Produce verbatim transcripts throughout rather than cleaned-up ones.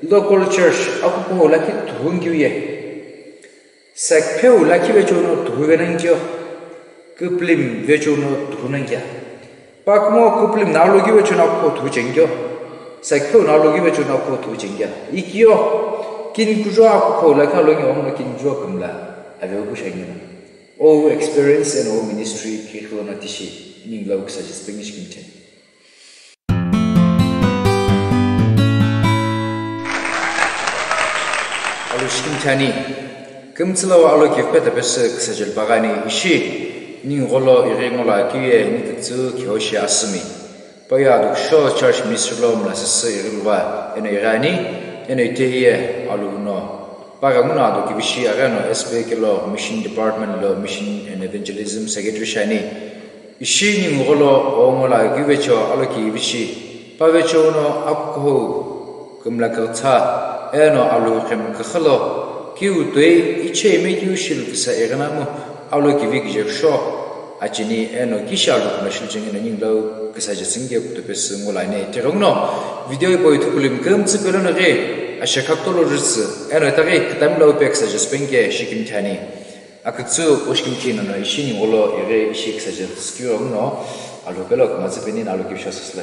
Local church akukuhou lakhi tuhu ngiu ye. Sakpheu lakhi vecheo no tuhu venangikeo. Küpülimi vecheo no tuhu nangikea. Pakumo küpülimi na aloki vecheo no akukuhou tuhu chengikeo. Sakpheu na aloki vecheo no akukuhou tuhu chengikea. Ikio kini kujo akukuhou lakhi alongi omo kini kujo kümla aveu kusha ngino. O experience and o ministry kikilo na tishi ningu lau kusaji spingish kimchen. Alu shikimchani, kümtsülo alo kivpe tapesü ksajel bagani ishi, ningu gholo ighi ngolo akiye ni kütsü kihoshi asümi. Paya aduksho church ministry lo mla sesü ighi luva, eno ighani, eno itehiye alu uno. Paga nguno ado kivishi agheno S B K lo mission department lo mission and evangelism secretary shani. Ishi ningu gholo ongo la kivecheo aloki vishi, pavecheo no akukuhou kümla kürtha, eno alu khem küxülo, kiu toi ichei me kiu shilu kisa eghinamu aloki vi kije sho, achini eno kishi alu kümla shilu chengino ningu lau kisa jesingke kutupesü ngulane. Tighenguno video ipo ithukuli mkümtsü pelo no ghi, ashe khakto lo rütsü, eno itaghi kutami lau pe kisa jesipengke shikimchani. Akütsü oshikimthi nono ishi ningu gholo ighi ishi kisa jesü kiro nguno, alu pelo kumatsü peni na aloki visho sasüla.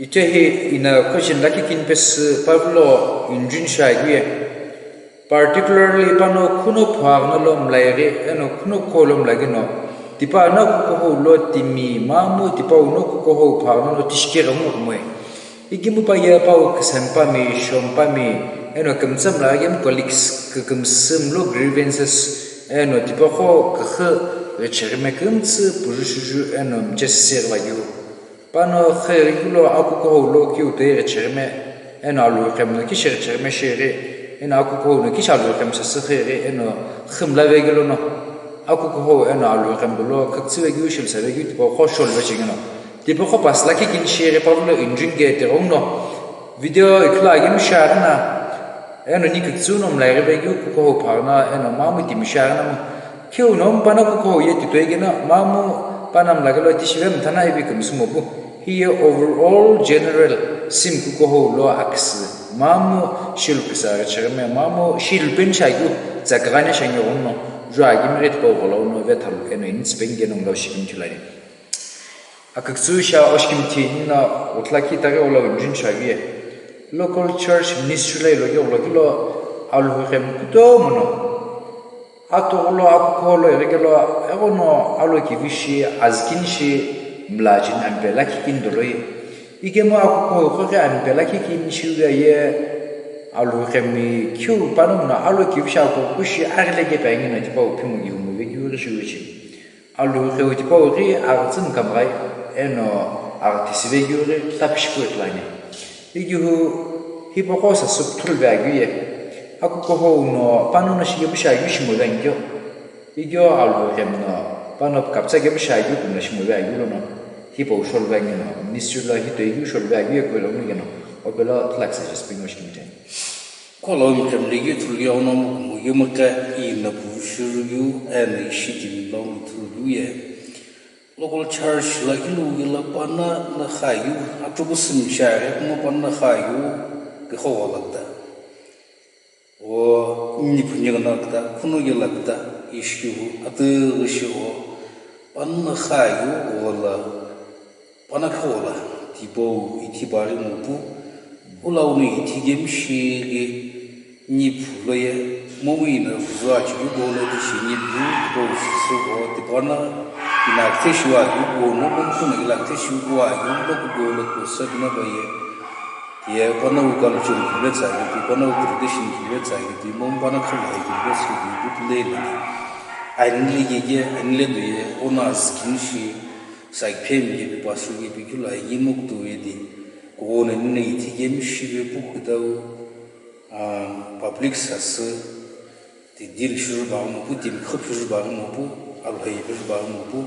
Itehi ina question lakhi kini pesü Pavlo injun shaghi ye. Particularly pano khuno phuaghno lo mlaighi, eno khuno kuhou lo mlaghino. Tipa na kukuhou lo timi, mamu tipa uno kukuhou phuaghno lo tishikeghi nguno kumoi. Ikimu pa ye pau kisenpami, shompami, eno kümtsü mla aghi mu colleagues kükümsü mlo grievances, eno tipaqo küxü ghecheghi me kümtsü püzü shuju eno mchesü la yu. Pano xü ighi lo akukuhou lo kiu toi ghecheghi me, eno alu khem no kishi ghecheghi me shighi, eno akukuhou no kishi alu khem sasü xighi, eno xü mla veghi lono. Akukuhou eno alu khem lo küktsü veghi, shilu sa veghi, tipaqo sholu vecheghi no. Tipaqo pass lakhi kini shighi Pavlo injun ke tighenguno. Video ikula aghi misha aghina. Eno ni küktsü no mlaighi veghi kukuhou phuaghno, eno mamu timi sha aghina mu. Kiu no pana kukuhou ye titoi gina, mamu pana mlaghilo tishive mthana ivi kümsü mopu. Hiye overall general sim kukuhou lo aküsü. Mamu shilu kisa ghecheghi me, mamu shilu peni shaghi, tsakaghane shaghi ghono, ju aghi mire tipau gholo uno vethalu, eno ini tsipengke nongu lau shikimthi lani. Aküktsü sha oshikimthi nino utlaki taghi olo injun shaghi ye. Local church ministry lo iloki gholo kilo alu khem kutomo no. Atogholo akukuhou lo ighi kelo, eghono aloki vishi, azkini shi, mla chini ampe lakhi kini doloi. Ikemu akukuhou kho ghi ampe lakhi kini shiu ye, alu khemi kiu pano no aloki vishi akukushi aghile ke pe angino tipau phimu gihumu veghi uri shiu chi. Alu gheu tipau ghi aghutsü mkamghai, eno aghuthi siveghiu ghi thapishipu ithuluani. Igihu hipaqo sasü kuthulu ve aghiu ye, akukuhou no pano no shighepu shi aghiu shimo ve angikeo. Igio alu ghemu no pano kaptsa ghepu shi aghiu kuno shimo ve aghiu lono, hipau sholu ve angino, ministry lo hitoi ghiu sholu ve aghiu ye kulo ngino, opelo tlak sa just pino shikimteni. Kholou mkhemlekeu ithuluye ono mukumughi mkha ina pushurughiu eno ishi timi lo ithuluye. Local church lakhi lughi la pana na khayu, atughu sümsha ghi kuma pana na khayu, kikho ghola kta. O, niphu nyegna kta, khuno gela kta, ishi hu, atughu shi o, pana na khayu, ghola. Pana khaola, tipau ithi paghi mopu, ulauni ithi kemishi ghi niphu loye, momu ina vuzo achiu golo tishi niphu, tipau shisü gho, tipana ina ktheshiu aghi gho, momu kuna ila ktheshiu gho aghi, moku golo kosa kina baye. Ye pana u culture kile tsaghi, pana u tradition kile tsaghi, momu pana khaola kile tsaghi, bukle na. Anile gege, anile doye, ona skin shi, Sakphemi kepi pastor kepi kilo aye mokutoye di, kughou na nina ithi kemishi ve pu kutau, ah, public sasü, ti deal shiru baghi mopu, ti mkhu phiru baghi mopu, alhoi phiru baghi mopu,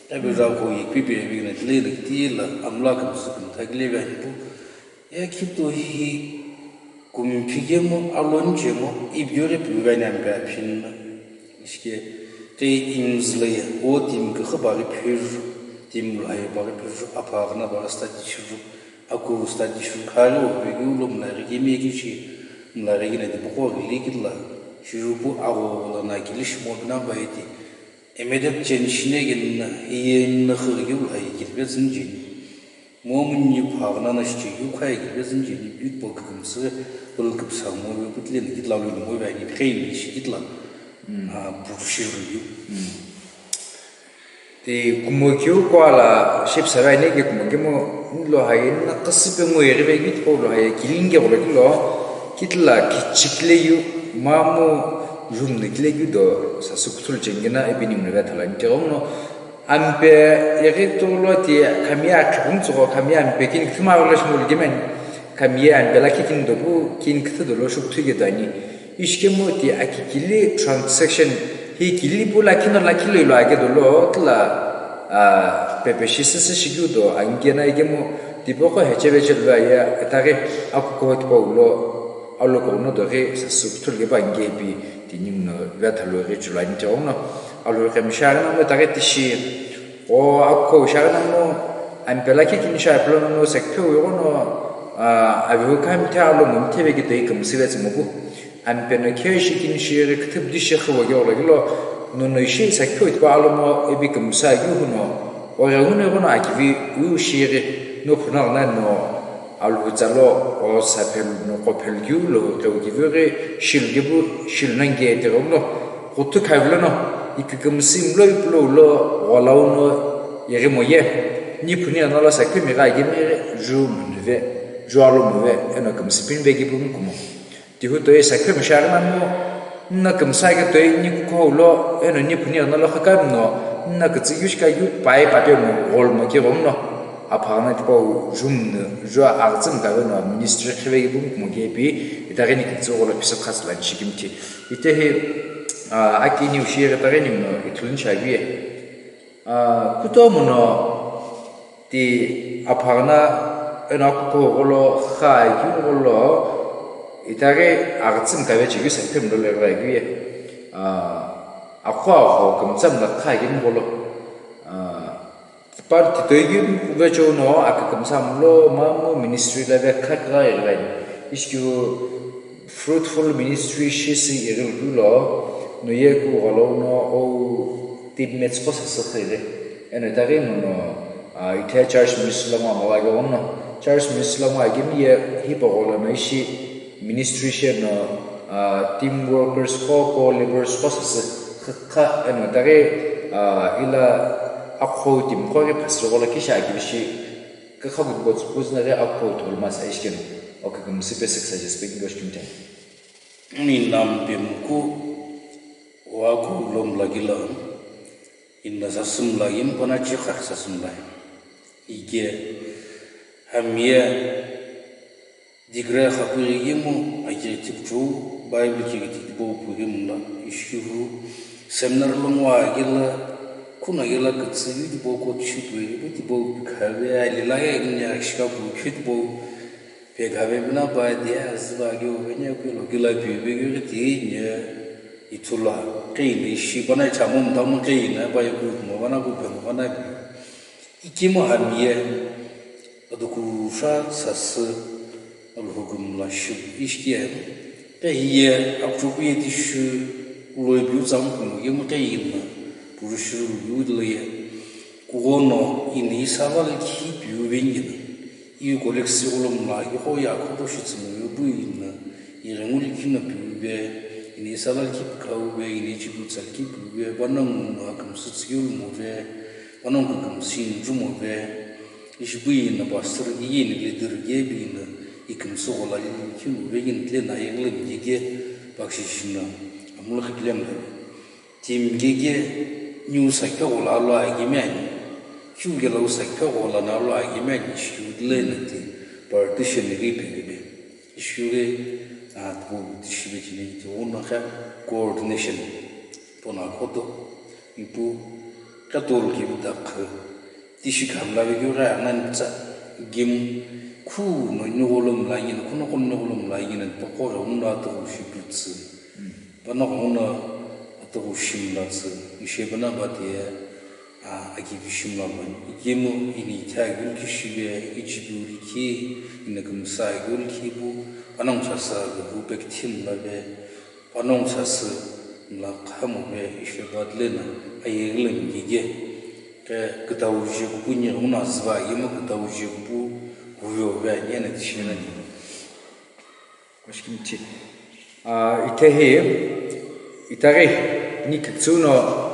tabi ra ko ye pipi evi na tile na kiti la, amla kamsu kumtha kile ve anipu, Ya khipto hihi kumphikemu alonchemu ibighiu ghi pivani ampe aphinna. Ishi ke tei imzülo ye o timi küxü paghi phiru, timi luhai paghi phiru, apha aghüna paghi study shiru, Aku study shikha lo vekeu lo mlaghi kemi keu shi, mlaghi kina tipaqo ghili kidila, shijupu agho lono akili shimo pina baiti. Immediate change shine kena, iye nna khighi keu lo haye kiripe tsünjeni. Mo munni phaghi nana shichekeu khaye kiripe tsünjeni, pi tipau kükümsü, pulu küpsa mo ve putile na kidila lo ni mo ve ani, khaye ni shi kidila. Ah, pu shiru yu. Ti kumo keu kuala ship sarai ne ke kumo kemo lo haye na kasipe ngo yeripe keu tipau lo haye kilinge golo kilo, kitila kichikile yu, mamu jumne kile keu do, sa sukthul chengena ebi nimno ve thala nte gomno, ampe yeri tolo ti kamiye akhibum tsugo, kamiye ampe kin kithima golo shimul gemen, kamiye ampe la kikin dobu, kin kithu dolo shukthui ge dani. Ishikemu ti akikili transaction hi kili pu lakhi no lakhi lo ilo ake dolo tila, ah, pepe shi sisi shikeu do angena ikemu tipaqo hecheve chelo aye itaghi akuko tipau lo alokoghi no doghi sa sukthul keba angepi tinimno vetha lo ghi chulu ani tighono alokemi shaghi namo itaghi tishi o akuko shaghi namo ampe la kikini sha pelo namo sakpheu ighono, ah, aviu kami the alo mo mitheve ki toi kümsü ve tsümopu. Ampe no khe shi kini shighi küthüpüdü shi xüvoghi ologhi lo, nono ishi sakiphe tipau alomo epi kümsü aghi huno, oghi huno ighono akivi u shighi no phunaghi nani no alhutsa lo, o saphelu no qophelu keu lo, qeu kivi ghi shilu kipu, shilu nangi tighi lo, ghuthu khavi lono, ikükümsü mlo ipulo ulo, gholau no ighi moye, niphuni nalo sakiphe migha aghi mighi, ju munuve, ju alomuve, eno kümsü pinve kipu mukumo. Tihu toi sakiphe mishaghi nani mo, nna kümsü aghi toi ni kukhou lo, eno niphuni ighono lo khakam no, nna kütsü yu shika yu pai pape mo, ghol mo kighono, aphaghi na tipau jumno, jua aghi tsüm kave no, ministry khive ibu mo kepi, itaghi ni kütsü gholo pisa khatsü lan shikimthi. Itehi, ah, aki ni ushi ighi itaghi ni mo, ithuluni shaviye. Ah, kutomo no, Ti aphaghi na eno akuko gholo kha keu gholo itaghi aghi tsüm kave chekeu sakiphe mlo lo ighi keu ye. Ah, akho agho kümtsa mla kha keu gholo. Ah, par ti toi keu vecheo no akükümtsa mlo mamu ministry la ve kha kha ighi. Ishikeu fruitful ministry shisi ighi lo no ye ku gholo no o teammates qo sasü khire. Eno itaghi no no, ah, ithe church ministry lo ngo amala ghi ono. Church ministry lo ngo agimi ye hipau gholo no ishi ministry she no, ah, team workers qo, co-laborers qo sasü khakha eno itaghi, ah, ila akho team qo ghi pastor gholo kishi akivi shi kakha good bots puzna ghi akho thol masa ishi keno. Okay, kümsü pe six suggest pe kilo shkimten. Ni nam pe muku wa ku lom lagila. Inna sasümla yim pana chikha sasümla. Ike hamiye digre khapuri yimu ake tipchu Bible ke tipbo puri mla. Ishiru seminar longwa gila kuna gila kutsi tipbo ko chipuri tipbo khave alila ya inya shika bu khitbo. Pe khave bina pa dia asüba keu venya keu lo kila piu pe keu ti nya ithulu qeile shi pana chamo mtamo qeina pa yeku mo pana ku pe mo pana pi. Ikemu hamiye aduku sha sasü alhukum la shi ishkiye. Pe hiye akchuku ye tishu loi piu tsam kumo ye mo qeina puru shiru lu lo ye. Kughono ini isava likhi piu vengina. Iu colleagues ighono mla igho ye akhoto shitsümu ye bu ina, ighengu likhi no piuve, ini isala likhi pikauve, ini ichibu tsa likhi piuve, panongu no akümsü tsükiu lumove, panongu kükümsü injumove, ishi bu ina pastor ye ini leader ye bu ina, ikümsü ghola likhi luve, ini tle na yeghle migege, bakshishi na, amulakhi kilemle. Timi keke niu sakhe ghola lo aghi me ani. Kiu kelo sakhe ghola na lo aghi me ani, shiu dile na ti partition ghi pe ghi be. Shiu ghi, a, tipu ti shibe chini ti uno kha coordination. Pona koto, ipu, katol ki udak. Tishi khamla ve keu ghi anani tsa gim khu no nigho lo mla yina, khu no khu nigho lo mla yina, tokho ghi uno atughu shi pütsü. Pano ghi uno atughu shi mla tsü, ishe pano ba tiye, Akivishi mlalo, ikemu ini ithaghi likhi shive, ichipiu likhi, ini kümsa aghi likhi pu, panongu sasü aghi pu pekithim lave, panongu sasü mla khamuve, isheva dlena, ayeghi lemi gige, ke kütau jekupu nyeghuna züva, yemu kütau jekupu kuveo ve, ani ena tishina ni. Oshikimthi. Ah, itehi, itaghi, ni küktsü no,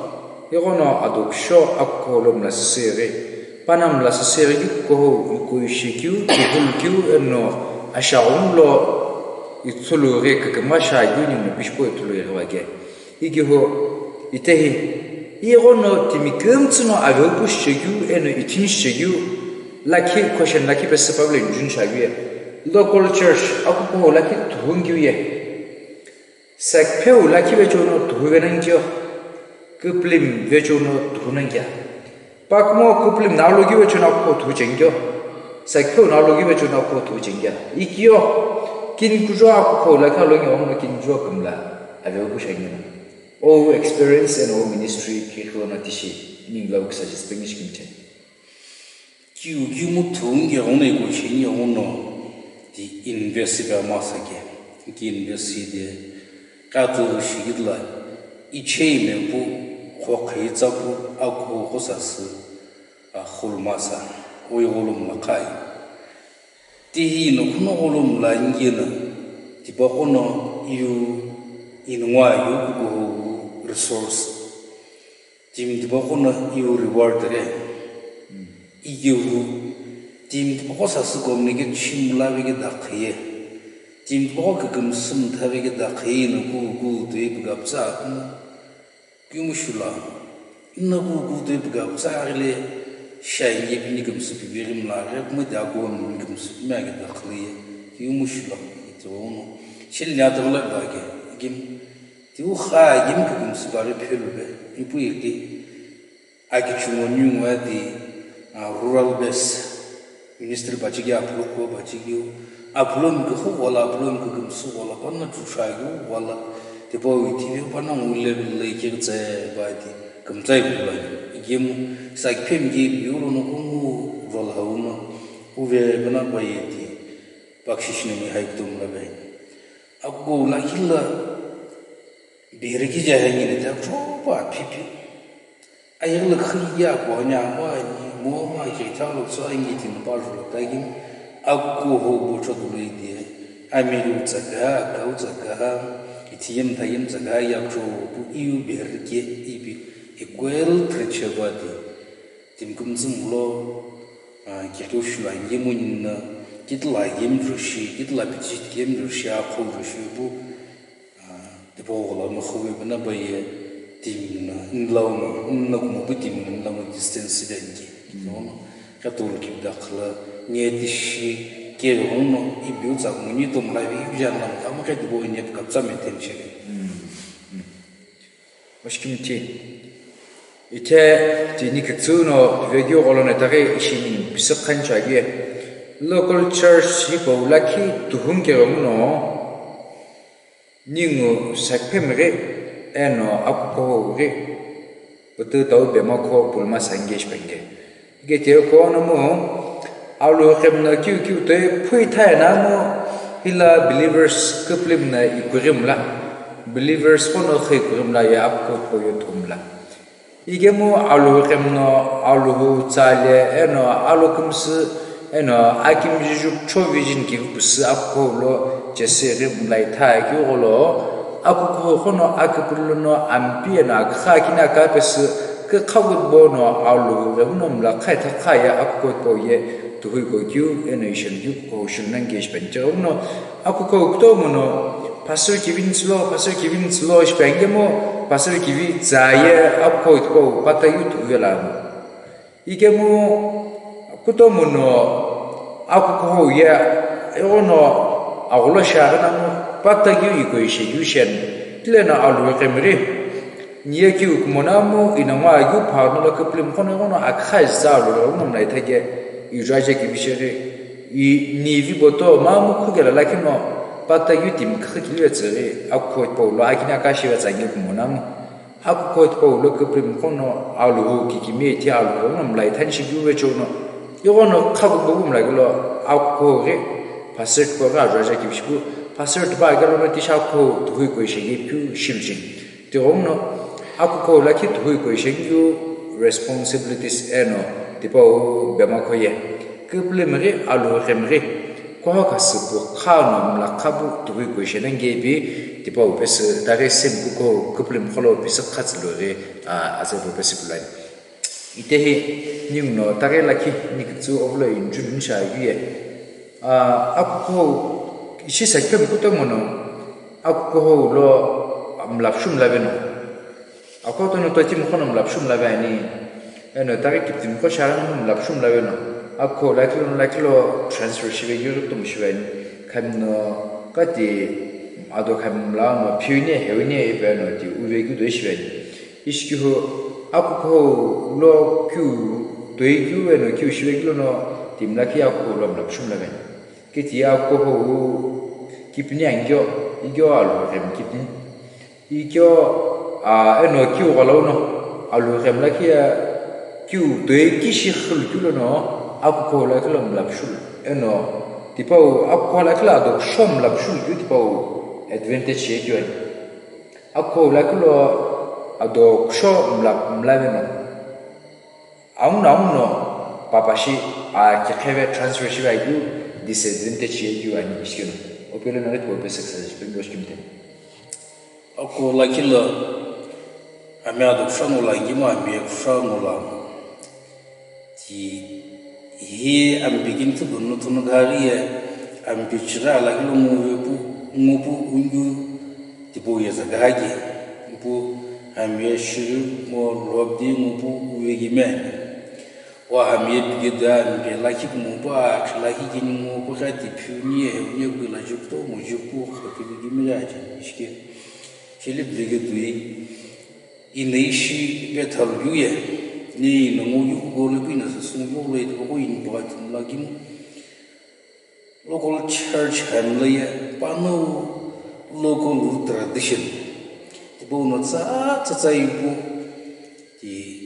ighono adoksho akukuhou lo mla süsüghi, pana mla süsüghi kukuhou, ikoishi keu, kihulu keu, eno ashaghum lo ithulu ghi küküma shaghi ningu pishipo ithulu ghi vage. Ikihu, itehi, ighono timi kümtsü no aveu pu shichekeu, eno ithimi shichekeu, lakhi, question lakhi pesü pavilo injun shaghi ye. Local church, akukuhou lakhi tuhungiu ye. Sakpheu lakhi vecheo no tuhu venangio. Küpülimi vecheo no tuhu nangio. Pakumo küpülimi na logi vecheo no akukuhou tuhu chengio. Sakpheu na logi vecheo no akukuhou tuhu chengio. Ikio, kinikujo akukuhou lakhi alogi omo no kinikujo kümla aveu pu shaghi no. O experience and o ministry kikhiu no tishi, ningu lo suggest pengi shikimthi. Kiu kiu mu thungi ghono iko cheni ghono ti invest pe masa ke. Ki invest de ka tu shigidla ichei me pu kho khaitsa pu aku kho sasü a khul masa. Oi gholum la khai. Tihi no khuno gholum la ingena tipaqo no iu inwa iu kukuhou resource. Timi tipaqo no iu reward re. Ikiu timi tipaqo sasü communicate shi mla veke dakhiye. Timi tipaqo kükümsü mtha veke dakhiye no ku ku tuipu kapsa akümu. Kiumu shula. Ina ku ku tuipu kapsa aghile shai ye pini kümsü pipi rimla ghe kuma di ago ni kümsü pimi ake dakhliye. Kiumu shula. Ito ono. Shil nya tawla ba ke. Kim Tiu kha yimküpü msüpari phelu pe, ipu iti, akichungo ningu ati, ah, rural base, ministry bachighi aphulo ko bachighi, aphulo mküxü wala, aphulo mkükümsü wala, panongu chuchaghi wala, tipau itivi panongu level lo ikeghi tse ba ati, kümtsai bula, igemu, sakiphe mghi biu lono kungu rural hauno, uve bana baye ati, bakshish nani hai kutum la bai. Akukuhou lakhi lo bihiriki je hengine te chopa phipi. Ayeghi lo khuye apu ani amo ani, mo mo akitha lo tso angi timi pa julo taghi. Akukuhou bo chodu lo ide. Ami lu tsaga, kau tsaga, ithiyem thayem tsaga ya chopu iu bihiriki ipi equal treat shevadi. Timi kümtsü mlo, ah, kikhiu shilo angi munina, kitila angi mjushi, kitila pichi tiki mjushi, akhu mjushi pu, ah, tipau ghola no khuve bana baye timi na, nlau no, nna kumo pu timi na, nlau no distance de angi. Nono, katolo kibda khala, nye tishi, ke hono, ibiu tsa muni to mla vi, ibiu jan lam, kama ke tibo nye kapsa maintain shele. Oshikimthi. Ithe tini küktsü no vekeu gholo no itaghi ishi ningu pisü khanchaghi. Local church hipau lakhi tuhungu keghenguno ningu sakiphe mghi eno akukuhou ghi putu tau bema kho pulma sangye shipenge. Gete kono mu, alu qemno kiu kiu toi phui thai na mu, hila believers kuplim na ikurim la, believers kono khe ikurim la ya apko koyo thum la. Igemu alu qemno, alu tsale, eno alu kumsu, eno akim jujuk cho vision ki pusu apko lo, jese rim lai thai ki golo, Akukuhou no akipulu no ampi eno akha kini aka pesü kükha kutbo no alu ghenguno mla kha itha kha ye akukuhou ye tuhui ko keu eno isheni keu kukuhou shilunani ke shipe ani. Tighenguno akukuhou kutomo no pastor kivi ni tsülo, pastor kivi ni tsülo shipe ani kemu pastor kivi tsa ye akukuhou tipau pata yu tuhu vela no. Ikemu kutomo no akukuhou ye ighono agholo shiaghi namu pata keu iko ishe keu sheni tileno alu iqemiri. Niye keu kumo namu inamgha keu phaghi no lo kuplim khono ighono akha iza alu ighono mla itha ke ijo aje kivi sheri i nivi boto mamu khukela lakhi no pata keu timi kükha kilive tsüghi akukuhou tipau lo akini aka shive tsa nge kumo namu. Akukuhou tipau lo küpülümi qo no Alhou kikimiye ithi Alhou no mlai thanshi keu vechewo no, ighono khakukupu mlakilo akukuhou ghi pastor tipau ghi ajo aja kivi shipu, pastor tipau agholo no tishi akukuhou tuhui question keu shilucheni. Tighenguno akukuhou lakhi tuhui question keu responsibilities eno tipau bemakhoye. Küpülümi ghi Alhou ghemi ghi kuhou khasü pu kha no mlakha pu tuhui question ange ipi tipau pesü taghi same kukuhou küpülümi qo lo pesü kha tsü lo ghi, a, aze pu pesü pulani. Itehi ninguno taghi lakhi nikütsü ovulo injun nisha aye. A, akukuhou ishi sakipemi kutomo no akukuhou lo mlapshu mlaveno. Akutono totimi qo no mlapshu mlave ani. Eno taghi kiptimi qo shaghi no mlapshu mlaveno. Akukuhou lakhi lo lakhi lo transfer shive yuri kutomo shive ani. Khami no kati ado khami mla no phiu ni heu ni ipi eno ti uve keu do shive ani. Ishi keu akukuhou lo keu toi keu eno keu shive keu lono timi lakhi akukuhou lo mlapshu mlave. Kiti akukuhou kipini angio, igio Alhou ghemi kipini. Igio, a, eno kiu ghalauno, Alhou ghemi lakhi ye kiu toi kishi khulu keu lono, akukuhou lakhi lo mlapshu. Eno, tipau akukuhou lakhi lo ado kusho mlapshu keu tipau advantage ye keu ani. Akukuhou lakhi lo ado kusho mla-, mlaveno. Auno auno papashi, a, kikheve transfer shive akeu disadvantage ye keu ani ishi keno. Opelo no ret po pesü kisa shipe ngo shikimte. Akukuhou lakhi lo, ami ado kusho ngo lo angimo, ami ye kusho ngo lo amo. Ti hi ami pigin tu dono tono gari ye, ami pichira lakhi lo ngo ve pu, ngo pu ungu tipau ye za gagi. Pu hami ye shiru mo lobdi ngo pu uve gime. O hami ye pigida ami pe lakhi kumo pu akhi lakhi kini ngo pu kha ti phiu ni ye heu ni ye kula ju kutomo ju pu kha kili gime ya je ishi ke. Chili pigidui. Ina ishi pe thalu yu ye. Ni ina ngo yu kugo lo pi na sa sung yu lo ye ko in pa ti mla gimo. Local church hami lo ye, pano local tradition. Tipau no tsa, tsa, tsa ipu. Ti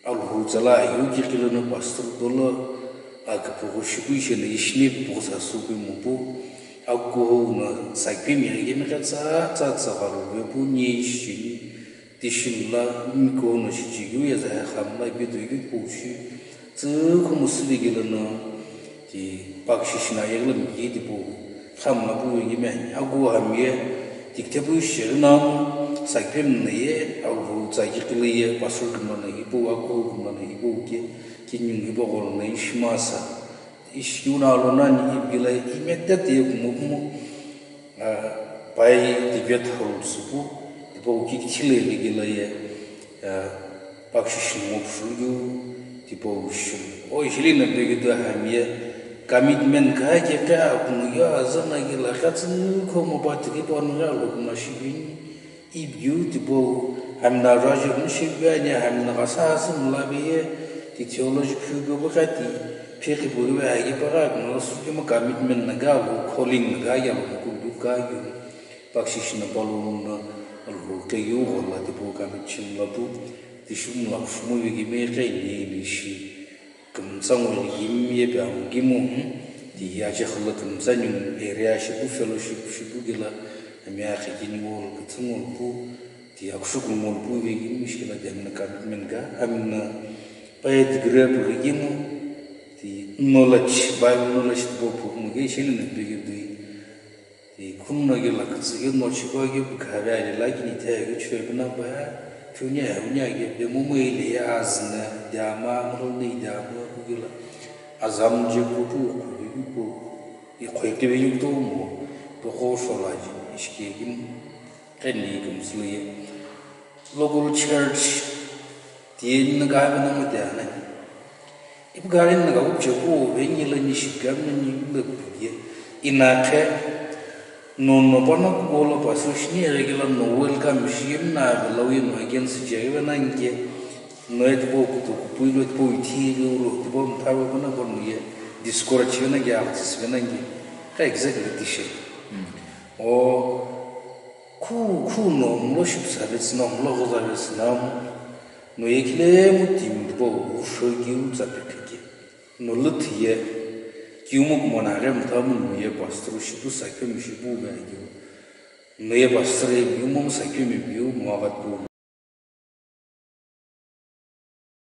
Alhou tsala ayu kikilo no pastor dolo, a, küpüghü shipu ishe no ishi ni püghü sa supe mupu. Akukuhou no sakipemi ye kemi kha tsa, tsa, tsa ghalu vepu ni ishi ni. Tishi mla, niko no shichekeu ye zahe khamla ipi toikeu tipau shi, tsükhu musüli kelo no, ti pakshi shina yeghi lo miki tipau, khamla pu yeghi me, akukuhou hami ye, tikithe pu ishi yeghi no, sakipemi no ye, Alhou tsaki kilo ye, pastor kümla no hipau, akukuhou kümla no hipau ke, kinungu hipau gholo no ishi masa. Ishi keu no alo nani ipi kilo ye, immediate ye kumo kumo, A, pai debate hall süpu, tipau kikithile ligila ye, a, pakshi shimo pshulukeu, tipau shim. O ishili na peghido hami ye, commitment kha kekhe akunu yo azana gila khatsü khomo pa tighi pa nu ya lo kuma shibini, ipiu tipau, hami na raji kunu shibi ani hami na kasa asü mula be ye, ti theology pshulukeu bu kha ti, phikhi bu be agi pa kha akunu lo sukima commitment na ga lo, calling na ga ya lo kulu. Kaghi pakshi shina palo na Alhou keghiu ghola tipau kami chimla pu, tishi mla kushumu vekime keghi ni shi kümtsa ngolu gimi ye pe amu gimu, ti aje khala kümtsa ni area shipu fellowship shipu gila, ami akhe kini ngolu kuthu ngolu pu, ti akushuku ngolu pu vekimi shikila ti amina commitment ga, amina paye degree pu gimu, ti knowledge, Bible knowledge tipau pu mu ge shini na bigidui. Ti khunno ghi la kütsü ghi no chikwa ghi pu khave ali la ghi ni the ghi chwe bina ba, thunya hunya ghi be mu mu ile ya azna, dama, muruni dama, ku ghi la azam je pu tu, ku ghi pu, i khwe ke be yuk to mo, to ko so la ji, ishke ghi, keni ghi msli ye. Local church, ti na ga be na mo de na. Ipu gari na ga uche ko, vengi la ni shi ga me ni le ku ye. Ina khe, no, no, pa na ku la pa su shi ni re gila no welcome shi ye na be la ye no against je ye na nge. No e tipo ku to ku pui lo tipo iti lo lo tipo mtha ko na ko no ye. Discourage ye na ge artist be na nge. Ka exactly ti she. O, Khu, khu no mlo shipusa vetsü no, mlo ghoza vetsü no, no ye khilemu timi tipau vusho keu tsa pephike. No lüthi ye, keu mu kumona ghe mthamu no ye pastor shipu sakyomi shipu ve akeu. No ye pastor ye keu mu sakyomi piu mwa ghat pu.